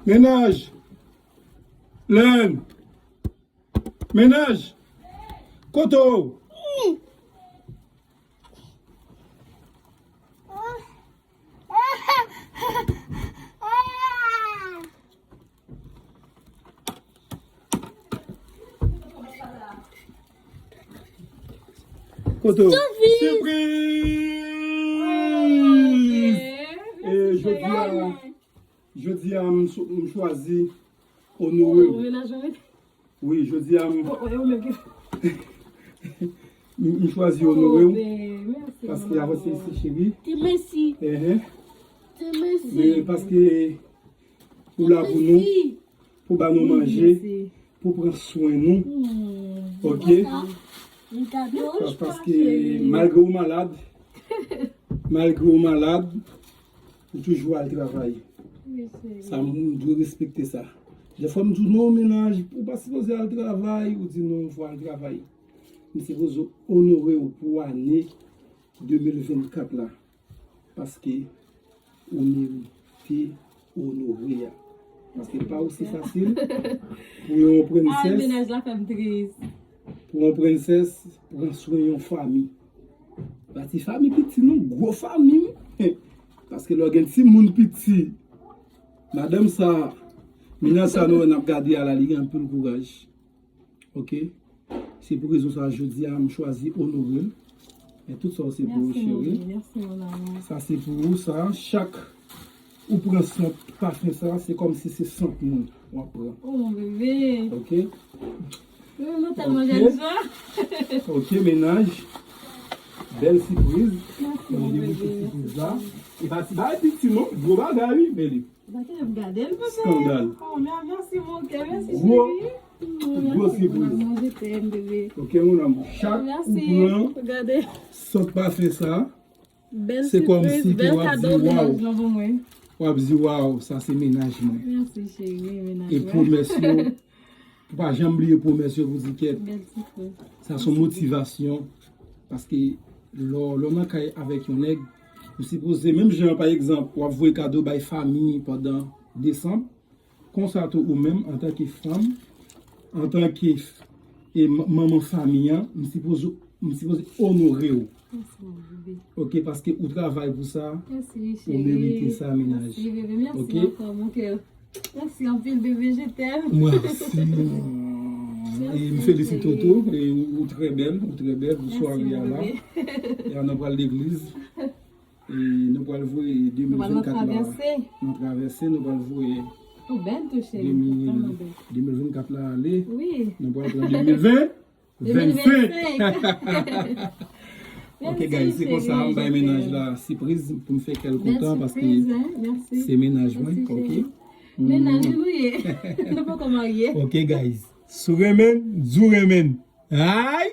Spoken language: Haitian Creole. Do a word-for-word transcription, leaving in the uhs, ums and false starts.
Mennaj! Len! Mennaj! Kote w? Kote w? Sipriz! E jodi a, jodi a, m sou- m chwazi onore w. Wi, jodi a, m, m, m chwazi onore w. Paske avanse isi, cheri. Te mèsi. Ehe. Te mèsi. Men paske ou la pou nou, pou ba nou manje, pou pran swen nou. Ok? Paske malgre ou malad, malgre ou malad, ou toujou al travay. Sa, m dwe respekte sa. Dèfwa m di w, non, mennaj, ou pa sipoze al travay, ou di non, fò al travay. M sipoze onore w pou ane de mil vennkat la. Paske ou merite onore a. Paske pa osi fasil pou yon prensès, pou yon prensès pran swen yon fanmi. Pa ti fanmi piti non, gwo fanmi wi. Paske lè w gen timoun piti, madanm sa, mennaj sa nou wè n ap gade a la, li gen anpil kouraj. Ok? Se pou rezon sa, jodi a, m chwazi onore l. E tout sa se pou ou, cheri. Sa se pou ou, sa. Chak ou pran sant pafen sa, se kòmsi se sant mwen w ap pran. Oh, mon bébé. Ok? Nou tèlman jèn sa. Ok, mennaj. Bèl sipriz. Mèsi, mon bébé. Sipriz la. E pa ti bagay piti, non. Gwo bagay, wi, Meli. Gade l, bebe. Skandal. Oh, mè-, mèsi, mon kè. Mèsi, cheri. Gwo sipriz. Mon je t'aime, bebe. Ok, mon amour. Chak ou pran sant pafen sa, se kòmsi ke w ap di, waw. W ap di, waw, sa se mennaj mwen. Mèsi, cheri. Mennaj mwen. E pwomès yo, pou pa janm bliye pwomès yo pou di kèt. Sa se yon motivasyon. Paske lè w, lè w nan kay avèk yon nèg, ou sipoze, menm jan, pa egzanp, w ap voye kado bay fanmi pandan desanm, konsa tou ou menm, antanke fanm, antanke f-, e m-, manman fanmi an, m sipoze, m sipoze onore w. Mèsi, mon bebe. Ok, paske ou travay pou sa, ou merite sa, mennaj. Mèsi, bebe. Mèsi ankò, mon kè. Mèsi anpil, bebe, je t'aime. Mèsi. E m felisite w tou. E ou, ou trè bèl, ou trè bèl pou sware a la. E nou pral legliz. E nou pral voye de mil vennkat la. Nou travèse, nou pral voye de mil, de mil vennkat la ale. Nou pral pran de mil ven. Vennsenk. Ok, guys, se konsa, m bay mennaj la sipriz pou m fè kè l kontan, paske se mennaj mwen, ok? Mennaj nou ye. Nou poko marye. Ok, guys. Si w renmen, di w renmen. Ay!